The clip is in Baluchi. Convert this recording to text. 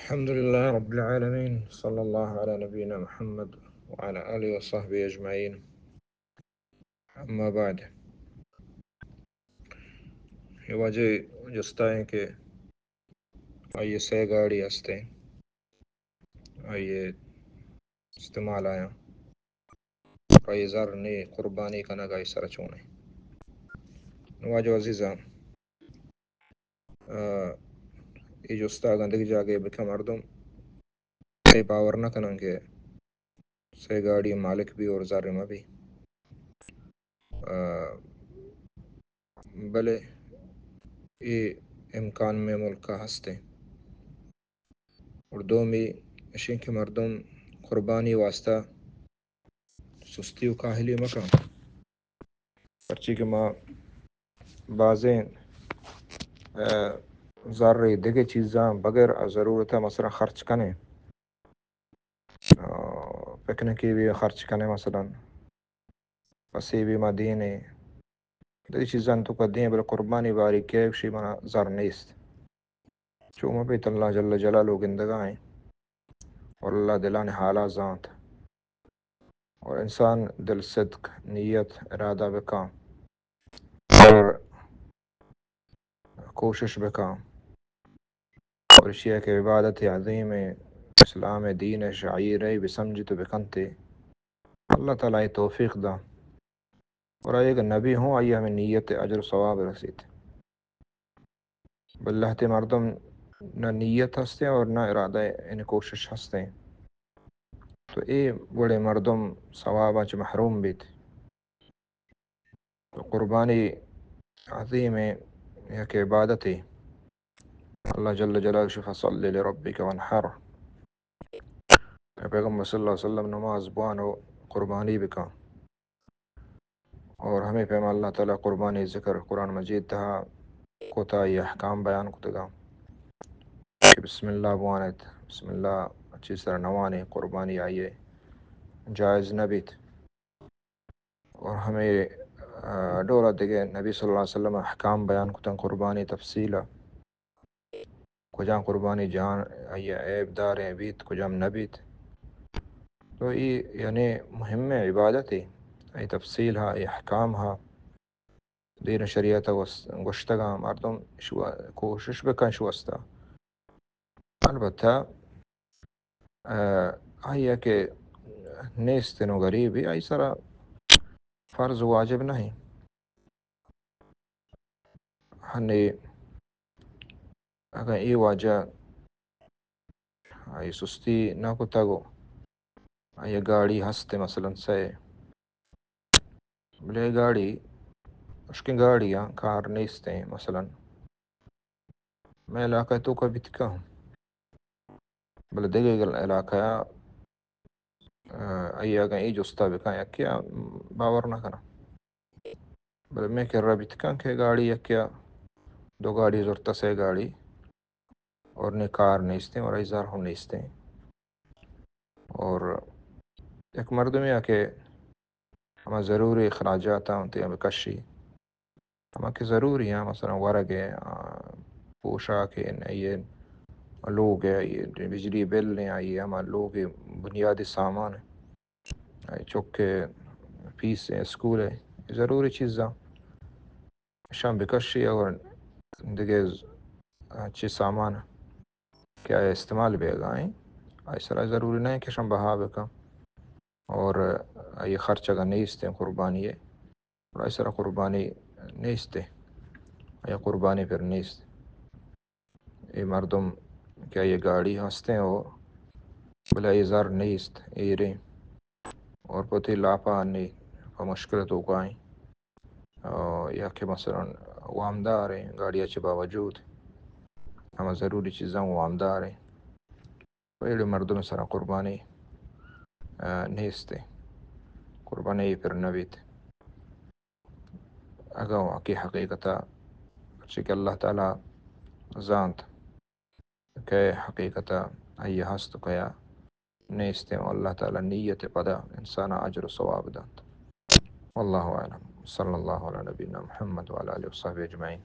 الحمد لله رب العالمين، صلى الله على نبينا محمد وعلى آله وصحبه أجمعين. أما بعد، یہ واجہ جستا ہیں کہ آئی سہ گاڑی ہستے، آئی استعمال آیا، آئی زر نے قربانی کنگ آئی سر چونے. واجہ عزیزاں، آ، اے جستا گندگ جاگے بکن مردم، اے باور نہ کنن کہ سہ گاڑی مالک بی اور زر مہ بی. آ، بلے اے امکان میں ملکا ہستے. اور دومی اشیں کہ مردم قربانی واسطہ سستی و کاہلی مکن. پرچی کہ ما بازیں، آ، زر دگہ چیزاں بغیر از ضرورت مثلاً خرچ کنیں. آ، پکنکی بھی خرچ کنیں مثلاً. پسی بھی ما دینے. دگہ چیزاں تو کا دیں، بلے قربانی باری کہ شی منا زر نیست. چو ما بیت اللہ جل جلالہ گندگا ہیں. اور اللہ دلان حالا زانت. اور انسان دل صدق، نیت، ارادہ بکاں اور کوشش بکاں اور اشیا کہ عبادت عظیم اسلام دین شعیرے بسمجھت و بکنتے، اللہ تعالی توفیق دا. اور اگر نبی ہوں، آئی ہمیں نیت اجر و ثواب رسیت. بلے لہتے مردم نہ نیت ہستیں اور نہ ارادہ، یعنی کوشش ہستیں، تو اے وڑیں مردم ثواباں چہ محروم بیت. تو قربانی عظیم یک عبادتے. اللہ جل جلالہ شی فصل لربک وانحر. اے پیغمبر صلی اللہ علیہ وسلم نماز بوان و قربانی بکن. اور ہمیں پیما اللہ تعالی قربانی ذکر قرآن مجید تہا کوتا، یہ احکام بیان کتگا کہ بسم اللہ بوانت، بسم اللہ چی سر نوانے قربانی آئیے جائز نہ بیت. اور ہمیں، آ، ڈولا دگہ نبی صلی اللہ علیہ وسلم احکام بیان کتن قربانی تفصیل. کجام قربانی جان آئی عیب داریں بیت، کجام نہ بیت. تو ای یعنی مہم عبادت ہے، ای تفصیل ہا، ای احکام ہا، دین شریعت گوشتگاں، مردم شو کوشش بکن شو استا. البتہ، آ، آئی کہ نیست نو غریبی، آئی سرا فرض واجب نہیں. ہنی اگاں اے واجہ آئی سستی نہ کتگ و آئی گاڑی ہست مثلاً سئے، بلے گاڑی، اشکیں گاڑی آں کار نیستیں مثلاً مئے علاقہ توکا بیت کن، بلے دگہ علاقہ، آ، آئی اگاں اے جستا بکن یکے آ باور نہ کناں. بلے مئے کرا بیت کن کہ گاڑی یکے آ دو گاڑی زرتا، سئے گاڑی، اور نے کار نیستیں اور آئی زر ہم نیستیں. اور یک مردمے آ کہ ہما ضروری اخراجات آں تیا بکشی، ہما کہ ضروری آں، مثلاً ورگ ء، آ، پوشاک ء، آئی ء لوگ ء، آئی ء بجلی بل ء، آئی ء ہما لوگ ء بنیادی سامان ء، آئی چک ء فیس ء، اسکول ء، ضروری چیزاں اشاں بکشی اور دگہ ز-، چی سامان کہ آئی استعمال بیگا ایں، آئی سرا ضروری نہ کہ اشاں بہا بکن اور آئی خرچ اگاں نیست ایں قربانی ء، گڑا آئی سرا قربانی نیست ایں، آئی قربانی پر نیست. اے مردم کہ آئی گاڑی ہستیں و بلے آئی زر نیست، ایریں اور پتی لاپا انی پہ مشکل توکا ایں. آ، یا کہ مثلاً وامدار ایں، گاڑی ء چہ باوجود ہما ضروری چیزاں وامدار ایں، و ایڑے مردم سرا قربانی، آ، نیست ایں، قربانی پر نہ بیت. اگاں واقعی حقیقتا، پرچہ کہ اللہ تعالی زانت کہ حقیقتا آئی ہست و کیا نیست ایں، و اللہ تعالی نیت پدا انسانا اجر و ثواب دنت. واللہ اعلم. صلی اللہ علی نبینا محمد وعلی آلہ وصحبہ اجمعین.